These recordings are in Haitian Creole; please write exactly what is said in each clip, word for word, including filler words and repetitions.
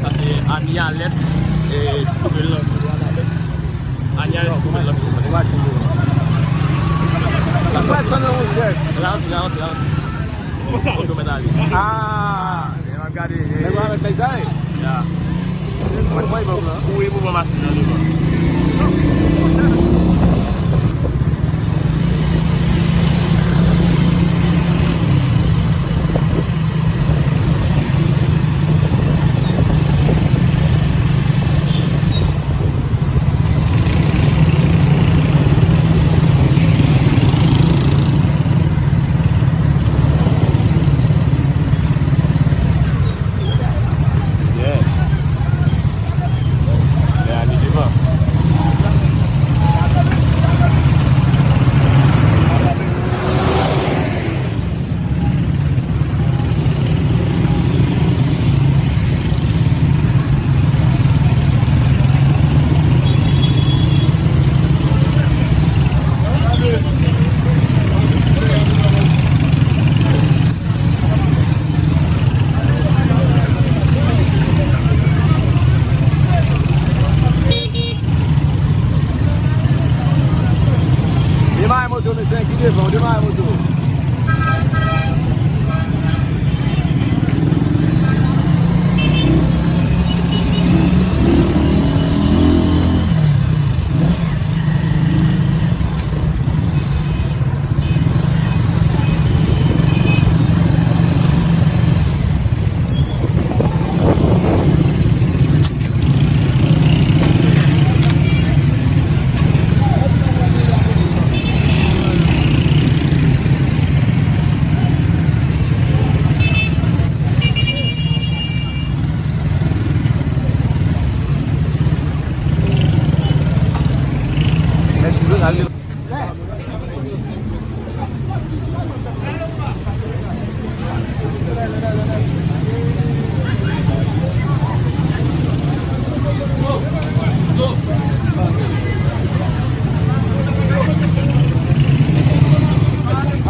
Sa se Ani Alèt, e, koupel nan. Ani Alèt koupel nan. Ou pa di nou. Ou pa di nou, monchè. Ralanti, ralanti, ralanti. Kote w mèt ale? Ah, e m ap gade, e. Nèg yo avèk nèg sa, e? Ya. Mwen, mwen, bon, la. Kouri pou pran masin nan devan. Yeah. Lè a li devan. Demare moto, mesye, ki devan, demare moto.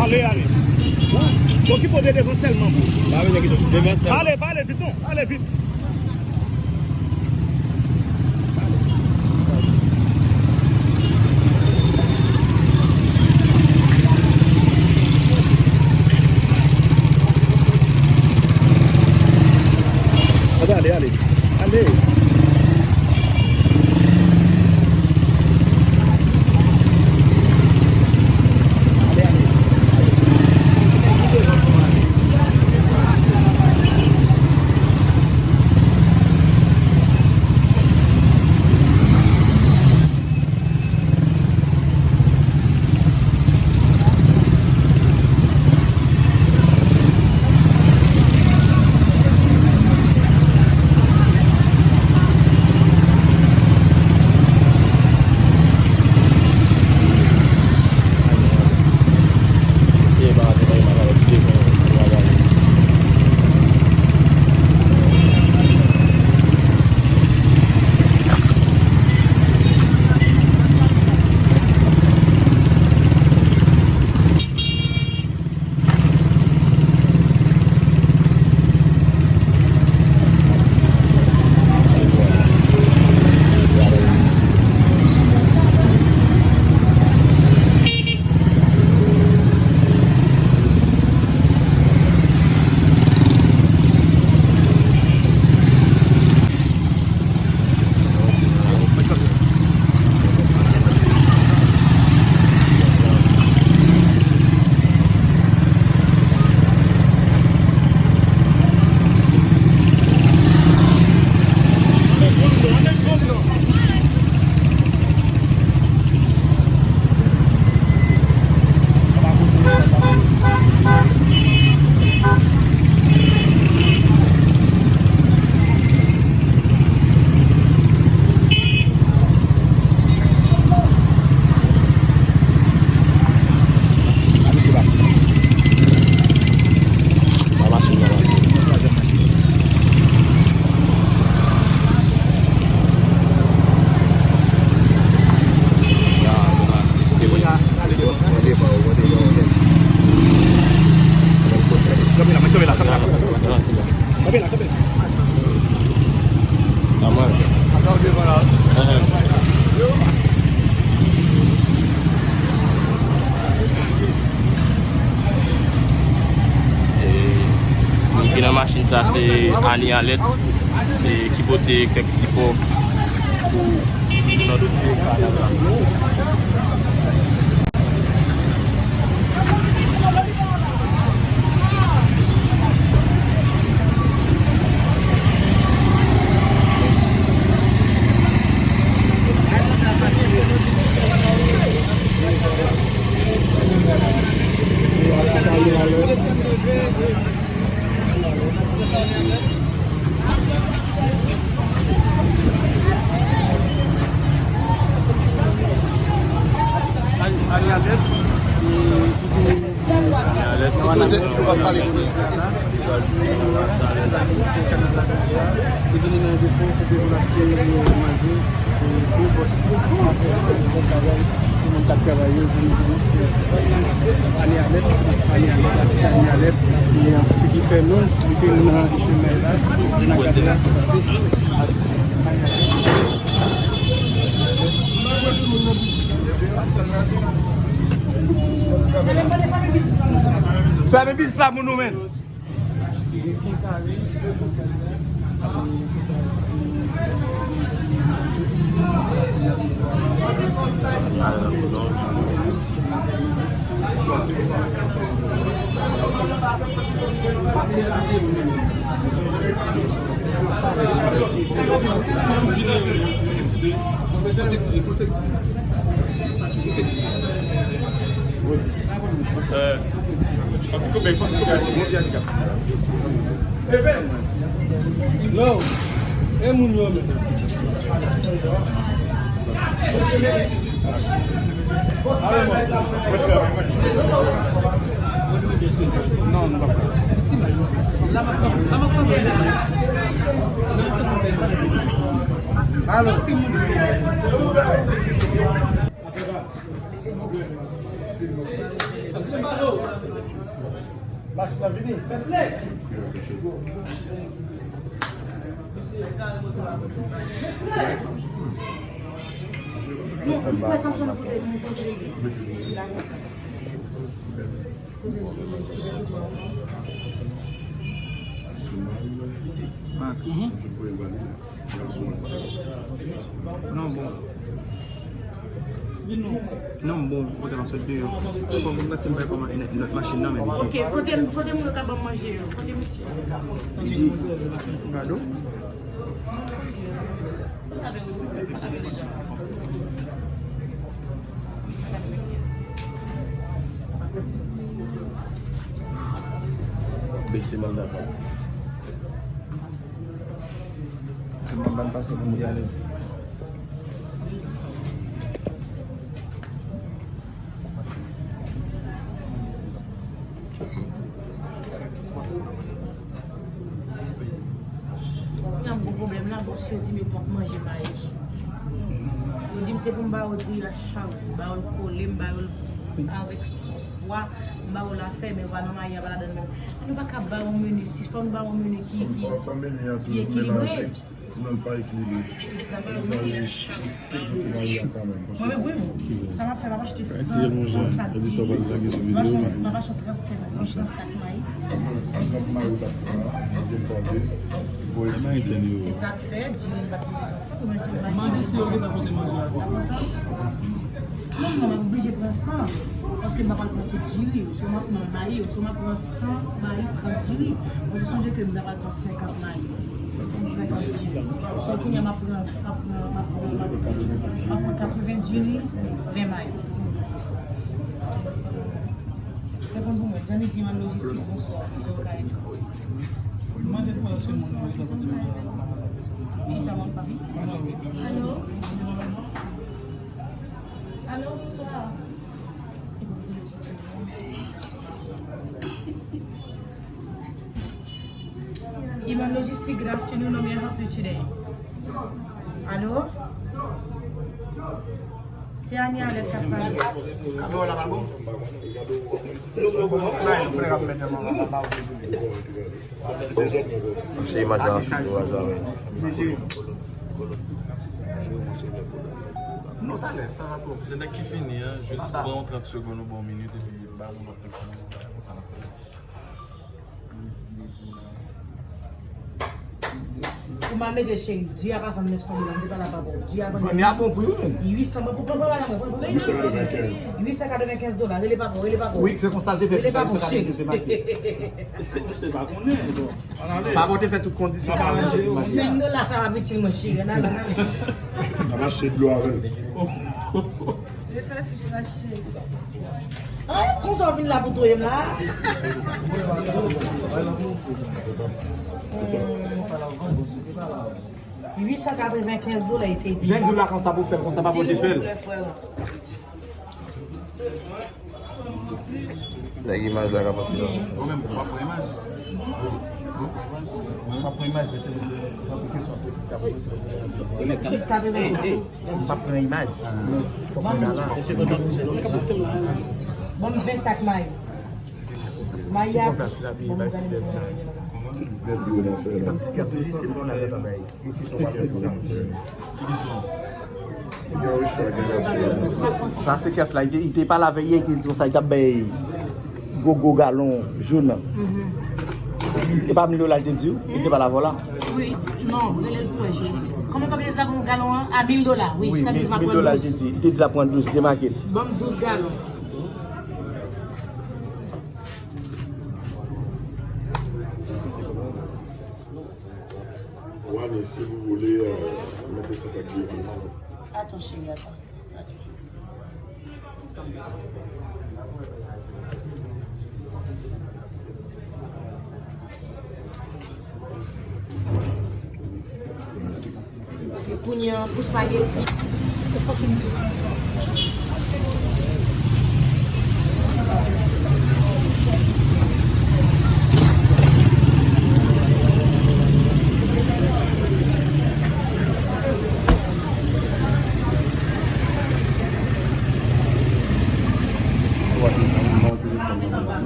Ale, ale. Okipe w de devan sèlman, bro. Pa bezwen kite w devan sèlman. Ale, pa ale vit non. Ale vit. Ale, ale, ale. Ale. Sa se Annie Alerte, e, ki pote kèk sipò pou, pou nan dosye kanal la. Pou moun k ap travay yo, zanmi nou, se atis Annie Alerte, Annie Alerte, atis Annie Alerte, e, ki fè nou, ki fè nou nan chemen la, nan kad la, atis Annie Alerte. Fèmen biznis la pou nou, menn. Non, e moun yo menm. Alo. Machin nan vini. Non, m pran Samson pou te, pou te rele. Mak. Non, bon. Non, bon, kote m ap sot deyò. Fò m gade si m pa kòman lòt machin nan menm. Ok, kote, kote moun yo ka ban m manje yo? Kote misye? Gado? Bese manda pa. Tout moun ban pase pou nou alèz. Nan gwo pwoblèm la, bòs yo di m yo p ap manje mayi. Yo di m se pou m ba yo diri a chak jou, m ba yo l kole, m ba yo l avèk sòs pwa, m ba yo l afè, men pa nan mayi a, pa ladan l menm. Nou pa ka ba yo meni, si fò nou ba yo meni ki, ki, ki ekilibre. Sinon, l pa ekilibre. Li ka rive stil pou te mayi a kanmenm. Mwen menm, wi, sa m ap fè, m ap achte san, san sak diri, m ap achte, m ap achte trant kèk, trant sak mayi. Trant mayi ou t ap pran an, divize l pa de, voye diri. Se sa k fè, diri m pa t vin pran san, mwen menm, mande si yo gentan pote manje a. Non, non, m ap oblije pran san, paske m pa pral pran tout diri, swa m ap pran mayi, swa m ap pran san mayi, trant diri. Paske sonje ke m ta pral pran senkant mayi. Senkant diri. So, kounye a m ap pran, m ap pran, m ap pran, m ap pran, m ap pran katreven diri, ven mayi. Reponn pou mwen. Zanmi di m al lojistik, bonswa. Jan w ka ede? Mande pou mwen, se moun mwen, ki sa moun papi? Alo? Alo, bonswa. Iman Logistik, good afternoon, how may I help you today? Alo? Se Annie Alerte k ap pale. Kamera la pa bon? Misye imaj la ansi tou aza menm. Se nèg ki fini an, jis pran yon trant segonn ou bon minit epi ba moun lòt nèg sa nan fè. Pou m al mete cheri, Di a pa vann nèf san dola, m te pale a papa w. Di a vann Vann li a bon pri, wi. Uit san, pou pran papa la, mwen, pran papa. Uit san katrevenkenz. Uit san katrevenkenz dola, rele papa w, rele papa w. Wi, se konsa l te fèt, Rele papa w, cheri. Papa w te fè tout kondisyon, pa manje, tout maryaj. Senk dola, sa va itil mwen, cheri, ann ale, ann ale. N ap achte dlo avè l. Se fè fich la, cheri. Ay, konsa w vin la pou touye m la? Uit san katrevenkenz dola, li te di. Jan di w la konsa pou fè, konsa pa pou te fè l. Silvouplè, frè. Nèg imaj la ka pase la. Ou menm, ou pa pran imaj? Ou pa pran imaj, men se pou, pou kesyon, pou se ki ta pran, se pou Uit katrevenkenz. M pa pran imaj, men fòk mwen la. Ban m ven sak mayi. Mayi a. Bon, m gade. L ap di, l ap difisil pou n al nan travay. Ki kesyon w ap poze w ka fè? Sa se kès la, li te, li te pale avè l yè, li te di konsa, li t ap bay Gogo galon joun nan. E pa mil dola l te di w? Li te pale avè w la? Wi, non, rele l pou wè, cheri. Kòman w ap sa pou galon an? A mil dola, wi, wi, jiska mil, mil dola l te di. Li te di l ap pran douz, li te make l. Ban m douz galon. Wani, si vous voulez, euh, mete sa sa ki Attends, chérie, attends. Attends. Kounye a, pou spaghetti.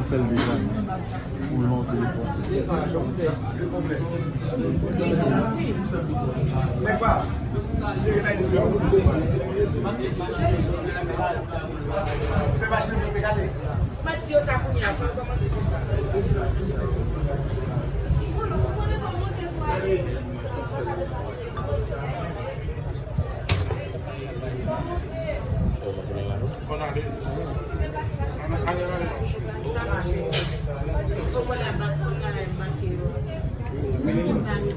Ou fè l deja. Ou lan telefòn. Mwen di yo sa kounye a, fò l kòmanse konsa. Konn ale. Ale, ale, ale.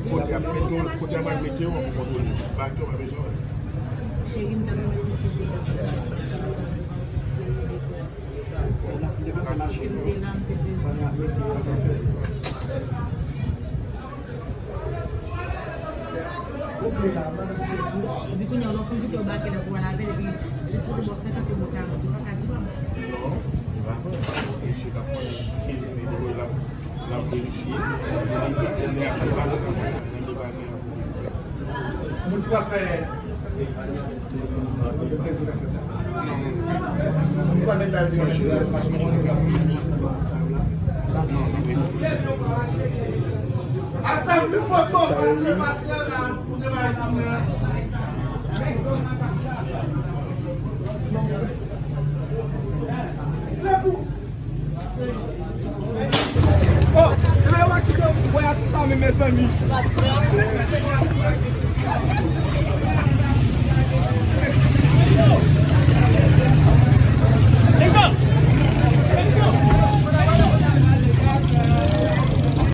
Kote ap mete w, kote ap al mete w, pou kontwole. Bak yo pa bezwen. Epi kounye a, lè w fin kite w bakè la pou w al avè l, epi li sipoze ba w senkant euro, karant, ou pa ka di pa bon sa. Non, li pa bon. Mesye k ap pran l, l ap, l ap verifye. Li pa bon pou sa, nan deba gen. Moun ki pa fè Oh, e la yo pa kite w wè ak sa menm, mezanmi.